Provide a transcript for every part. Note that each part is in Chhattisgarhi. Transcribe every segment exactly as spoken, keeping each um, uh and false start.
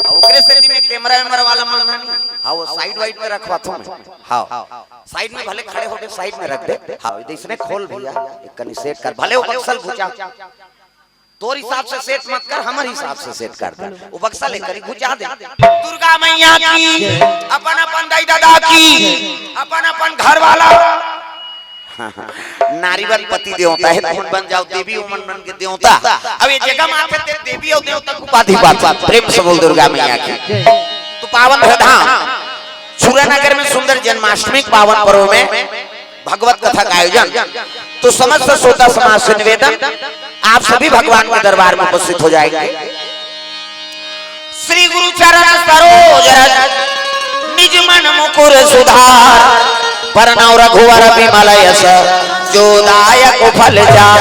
अउ ओकरे सेती में कैमरा वैमरा वाला मन ना नहीं। हाँ, वो साइड वाइड में रखवाथों मैं। हाँ, साइड में भले खड़े होके साइड में रख दे। हाँ, इसने खोल भैया, एक कनी सेट कर, भले वो बक्सल घुचा। तोर हिसाब से सेट मत कर, हमर हिसाब से सेट कर दे। वो बक्सा लेकर ही घुचा दे। दुर्गा मैया की, अपन अपन दाई दादा की, अपन अपन घर वाला। नारीवन पति देवता हे, तुमन बन जाव देवी, ओमन मन के देवता। अब ये जगह में आके ते देवी अउ देवता के उपाधि पात। प्रेम से बोल दुर्गा मैया की। तो पावन है धाम छुरा नगर में सुंदर जन्माष्टमी के पावन पर्व में भगवत कथा का आयोजन। तो समस्त श्रोता समाज से निवेदन, आप सभी भगवान के दरबार में उपस्थित हो जाएंगे। श्री गुरु चरण सरोज रज, निज मन मुकुर सुधार। बरनउँ रघुवर बिमल यस, जो दायक फल चार।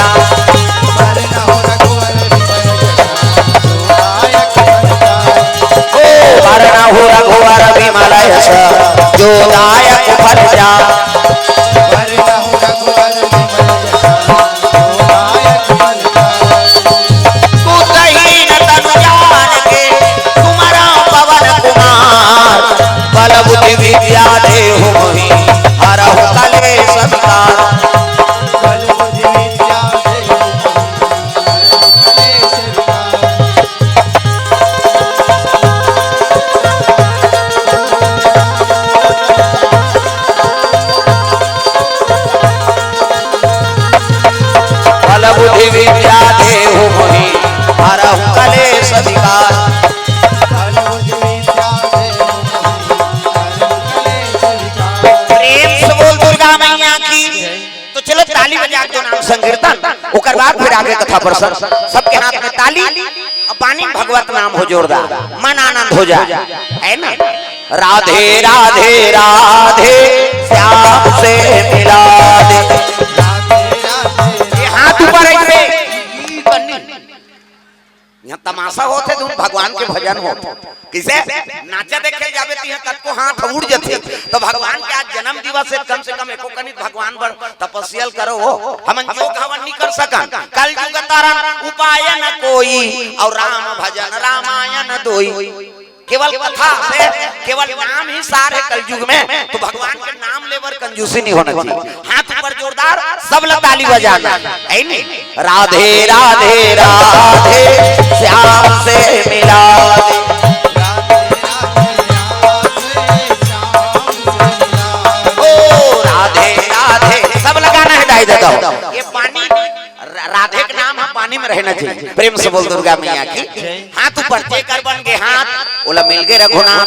ओ बरनउँ रघुवर बिमल यस, जो दायक फल चार। तू दीन तन जान के सुमरउँ पवन कुमार, बल बुद्धि विद्या देहु मोहि, हरहु कलेस विकार। बल बुद्धि विद्या देहु मोहि, हरहु कलेस विकार। प्रेम से बोल दुर्गा मैया की। तो चलो ताली बजा के नाम संकीर्तन, ओकर बाद फिर आगे कथा प्रसंग। सबके हाथ में ताली, अब बानी में भगवत नाम हो जोरदार, मन आनंद हो जाए, है ना? राधे राधे राधे, श्याम से मिला दे। ये हाथ ऊपर ऐसे, यहाँ तमाशा होथे, धुन भगवान के भजन होथे। किसे नाचा देखे जाबे, तिहा कतको हाथ उड़ जथे। तो भगवान के आज जन्म दिवस हे, कम से कम एको कनित भगवान बर तपस्या ल करो हो। हमन जोग हवन नहीं कर सकन। कल युग तरन उपाय न कोई, और राम भजन रामायण दोई। केवल कथा से, केवल नाम ही सार हे कलयुग में। तो भगवान के नाम लेबर कंजूसी नहीं होना चाहिए। हाथ ऊपर जोरदार, सब लोग ताली बजाना, है नी? राधे राधे राधे, श्याम से मिला दे। ओ राधे राधे, सब लगाना है दाई दादा। ये पानी, रा-, राधे के नाम ह पानी में रहना चाहिए। प्रेम से बोल दुर्गा मैया की। हाथ ऊपर, जेकर बन गे हाथ, ओला मिल गे रघुनाथ।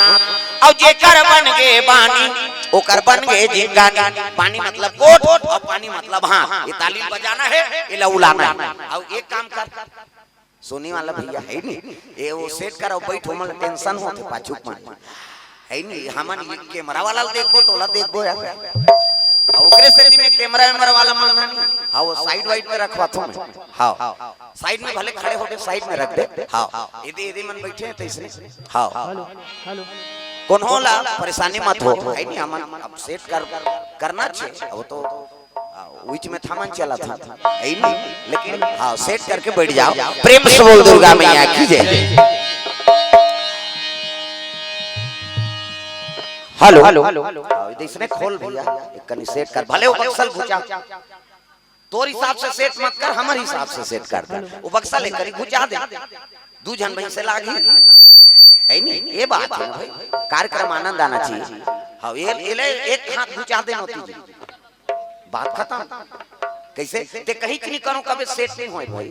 अउ जेकर बन गे बानी, ओकर बन गे जिंदगानी। पानी मतलब ओठ अउ पानी मतलब हाथ। ये ताली बजाना हे, ये लउलाना हे। अउ एक काम कर, सोनी वाला भैया है नी, ये वो सेट कर अउ बैठ, ओमन ला टेंशन होथे पाछू के मन। है नी, हमन ये कैमरा वाला ला देखबो, तोला देखबो यार। अउ ओकरे सेती में कैमरा वैमरा वाला मन ना नी। हाँ, वो साइड वाइड में रखवाथों मैं। हाँ, साइड में भले खड़े होके साइड में रख दे। हाँ, एदे, एदे मन बैठे हैं तो इसने। हाँ, हेलो, हेलो। कोनो ला परेशानी मत हो, है नी, हमन अब सेट कर, करना चाहिए। अब तो, आ, बीच में थमन चला था, है नी, लेकिन हाँ, सेट करके बैठ जाओ। प्रेम से बोल दुर्गा मैया की जय। Hello, hello. हाँ, इसने खोल भैया, एक कनी सेट कर, भले वो बक्सल घुचा। तोर हिसाब से सेट मत कर, हमर हिसाब से सेट कर दे। वो बक्सा लेकर ही घुचा दे। दू झन बहिन से लागी। है नी? ये बात है भाई। कार्यक्रम आनंद आना चाहिए। हाँ, ये, ये ले, एक हाथ घुचा दे नोती जी। बात खतम। कैसे? ते कहीं कि नहीं करो, कभी सेट नहीं होए भाई।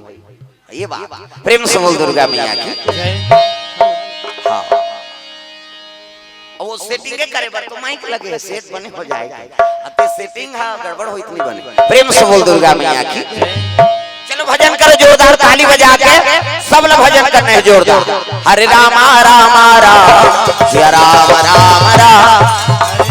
ये बात। प्रेम से बोल दुर्गा मैया की। हाँ। अउ वो सेटिंगे करे बर तो माइक लगे हे, सेट बने हो जाएगा। अते सेटिंग हा गड़बड़ होई त नहीं बने। प्रेम से बोल दुर्गा मैया की। चलो भजन करो जोरदार, ताली बजा के सब लोग भजन करने हैं जोरदार। हरे रामा रामा राम, सिया राम राम राम।